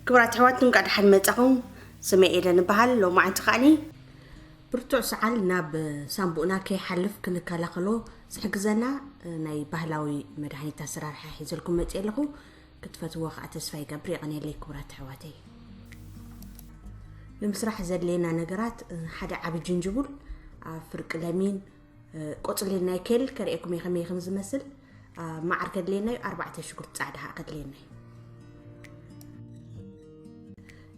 ክቡራት ኣሕዋት፣ እንኳዕ ደሓን መጻኹም። ስመይ ኤደን እበሃል። ሎማዓንቲ ከዓኒ ብርቱዕ ሰዓል ናብ ሳንቡእና ከይሓልፍ ክንከላኸሎ ዝሕግዘና ናይ ባህላዊ መድሃኒት ኣሰራርሓ ሒዘልኩም መጽእ ኣለኹ። ክትፈትዎ ከዓ ተስፋ ይገብር። የቐንየለይ ክቡራት ኣሕዋተይ። ንምስራሕ ዘድልየና ነገራት፣ ሓደ ዓቢ ጅንጅቡል፣ ፍርቂ ለሚን፣ ቆጽሊ ናይ ኬል ከርእየኩም እየ ከመይ ከም ዝመስል። መዓር ከድልየና እዩ። ኣርባዕተ ሽጉርቲ ጻዕዳ ከዓ ከድልየና እዩ።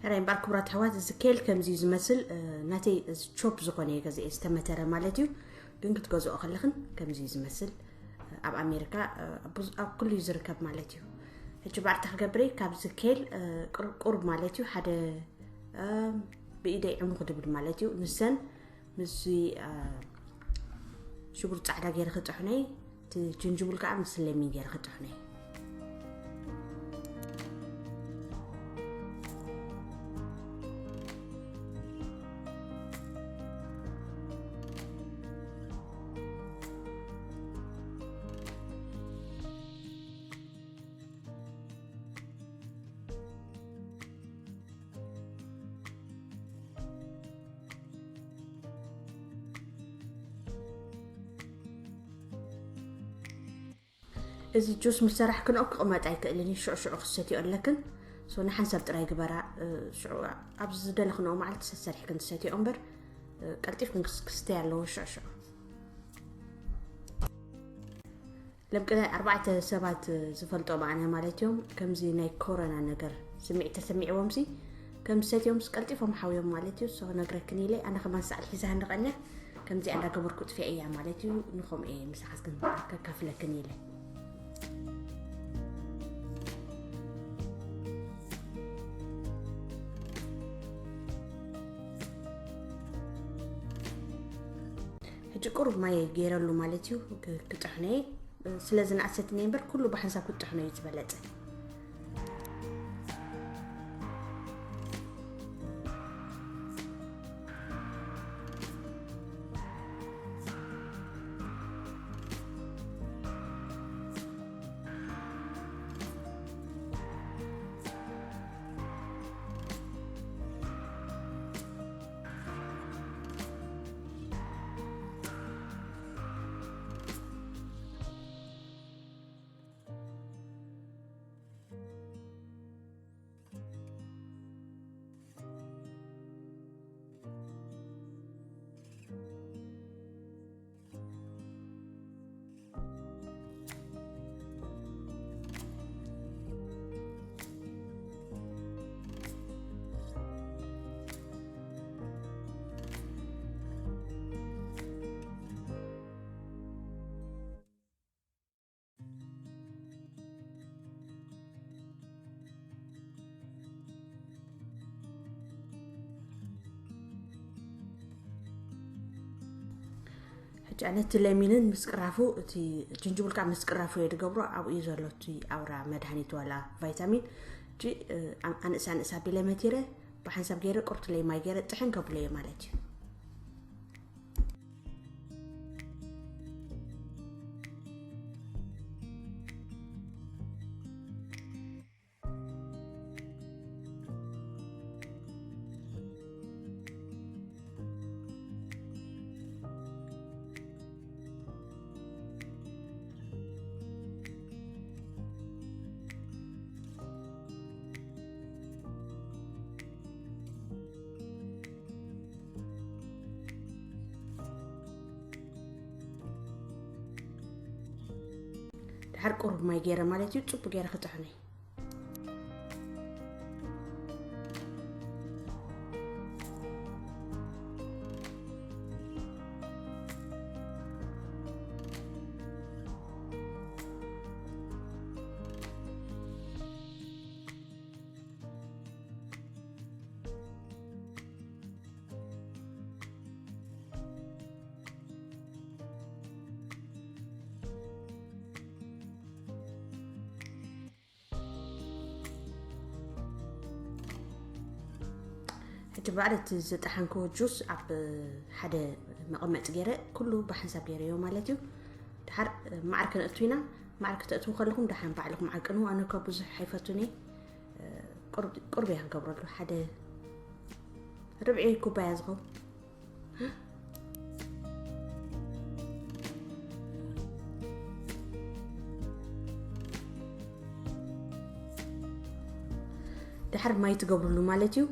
ሕራይ እምበኣር ክቡራት ኣሕዋት፣ እዚ ኬል ከምዚ እዩ ዝመስል። ናተይ እዚ ቾፕ ዝኾነ እየ ገዚኤ፣ ዝተመተረ ማለት እዩ። ግን ክትገዝኦ ከለኽን ከምዚ እዩ ዝመስል። ኣብ ኣሜሪካ ኣብ ብዙ- ኣብ ኩሉ እዩ ዝርከብ ማለት እዩ። ሕጂ ባዕልቲ ክገብር እየ። ካብዚ ኬል ቁርቁር ማለት እዩ ሓደ ብኢደይ ዕሙኽ ድብል ማለት እዩ። ንሰን ምስዚ ሽጉርቲ ጻዕዳ ገይረ ክጥሕኖ እየ። እቲ ጅንጅብል ከዓ ምስ ለሚን ገይረ ክጥሕኖ እየ። እዚ ጁስ ምስ ሰራሕክንኦ ክቕመጥ ኣይክእልን እዩ። ሽዑ ሽዑ ክትሰትዮ ኣለክን። ሶ ንሓንሳብ ጥራይ ግበራ። ሽዑ ኣብ ዝደለኽንኦ መዓልቲ ሰሰሪሕክን ትሰትዮ እምበር ቀልጢፍክን ክስ- ክስተይ ኣለዎ ሽዑ ሽዑ። ለምቅነ ኣርባዕተ ሰባት ዝፈልጦም ኣነ ማለት እዮም። ከምዚ ናይ ኮሮና ነገር ስምዒት ተሰሚዕዎም ሲ ከም ዝሰትዮም ቀልጢፎም ሓውዮም ማለት እዩ። ሶ ነግረክን ኢለ ኣነ ከማን ሰዓል ሒዛ ንቐንያ ከምዚ እንዳገበርኩ ጥፊያ እያ ማለት እዩ። ንኸምኡ እየ ምሳኻትክን ከካፍለክን ኢለ። ሕጂ ቁሩብ ማይ ገይረሉ ማለት እዩ። ክ- ክጥሕነ ስለ ዝነኣሰትኒ እምበር ኩሉ ብሓንሳብ ክትጥሕኖ እዩ ዝበለጸ። ሕጂ ኣነ እቲ ለሚንን ምስ ቅራፉ፣ እቲ ጅንጅብል ከዓ ምስ ቅራፉ እየ ዝገብሮ። ኣብኡ እዩ ዘሎ እቲ ኣውራ መድሃኒት ዋላ ቫይታሚን። ሕጂ ኣንእስ ኣንእስ ኣቢለ መቲረ ብሓንሳብ ገይረ ቁርትለይ ማይ ገይረ ጥሕን ከብሎ እየ ማለት እዩ። ድሓር ቁሩብ ማይ ገይረ ማለት እዩ፣ ጽቡቅ ገይረ ክጥሕኖ እዩ። ሕጂ በዓል እቲ ዝጠሓንክዎ ጁስ ኣብ ሓደ መቐመጢ ገይረ ኩሉ ብሓንሳብ ገይረዮ ማለት እዩ። ድሓር መዓር ከነእቱ ኢና። መዓር ክተእትዉ ከለኹም ደሓን ባዕልኹም ዓቅኑ። ኣነ እኳ ብዙሕ ኣይፈቱን እየ። ቁርብ ቁርብ እያ ክንገብረሉ፣ ሓደ ርብዒ ኩባያ ዝኸውን። ድሓር ማይ ትገብርሉ ማለት እዩ።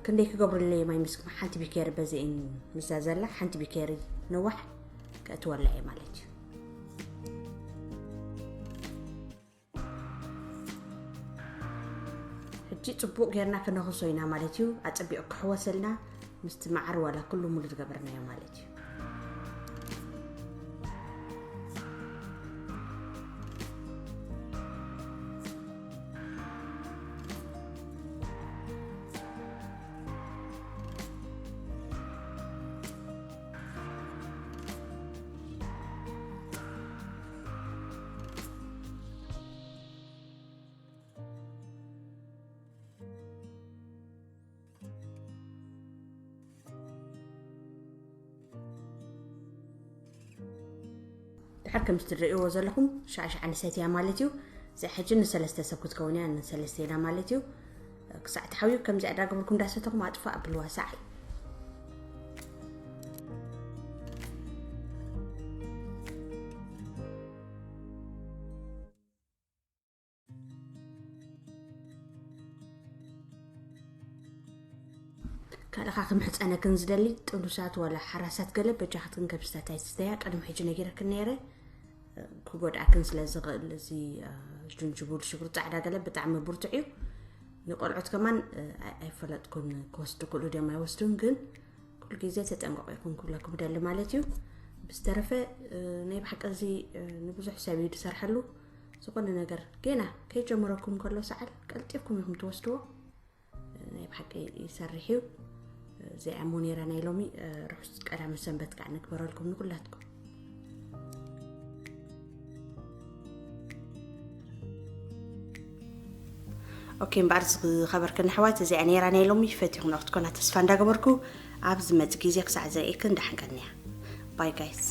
ክንደይ ክገብርለይ ማይ ምስኩም ሓንቲ ቢኬሪ በዚእን ምዛ ዘላ ሓንቲ ቢኬሪ ነዋሕ ከእትወላ እየ ማለት እዩ። ሕጂ ጽቡቕ ጌርና ክነኽሶ ኢና ማለት እዩ። ኣጸቢቑ ክሕወሰልና ምስቲ መዓር ዋላ ኩሉ ሙሉ ዝገበርናዮ ማለት እዩ። ድሓር ከም እትርእይዎ ዘለኹም ሻዕ ሻዕ ንሰትያ ማለት እዩ። እዚኣ ሕጂ ንሰለስተ ሰብ ክትከውን እያ፣ ንሰለስተ ኢና ማለት እዩ። ክሳዕ ትሓውዩ ከምዚኣ እንዳገበርኩም እንዳሰተኹም ኣጥፋእ ኣብልዋ ሰዓል። ካልኻ ክምሕፀነክን ዝደሊ ጥኑሳት ዋላ ሓራሳት ገለ በጃኻትክን ከብስታት ኣይትስተያ። ቅድሚ ሕጂ ነጊረክን ነይረ። ክጎድኣክን ስለ ዝኽእል እዚ ጅንጅቡል ሽጉርቲ ፃዕዳ ገለ ብጣዕሚ ብርቱዕ እዩ። ንቆልዑት ከማን ኣይፈለጥኩን ክወስዱ ክእሉ ድዮም ኣይወስዱን፣ ግን ኩሉ ግዜ ተጠንቀቑ ኢኹም ክብለኩም ደሊ ማለት እዩ። ብዝተረፈ ናይ ብሓቂ እዚ ንብዙሕ ሰብ እዩ ዝሰርሐሉ። ዝኾነ ነገር ጌና ከይጀመረኩም ከሎ ሰዓል ቀልጢፍኩም ኢኹም ትወስድዎ። ናይ ብሓቂ ይሰርሕ እዩ። እዚኣ እሞ ነይራ ናይ ሎሚ። ርሑስ ቀዳመ ሰንበት ከዓ ንግበረልኩም ንኩላትኩም። ኦኬ፣ እምበኣር ዝኸበርክን ኣሕዋት፣ እዚኣ ነይራ ናይ ሎሚ። ፈቲኹም ክትኮና ተስፋ እንዳገበርኩ፣ ኣብ ዝመጽእ ግዜ ክሳዕ ዘርእየክን ደሓን ቀንያ። ባይ ጋይስ።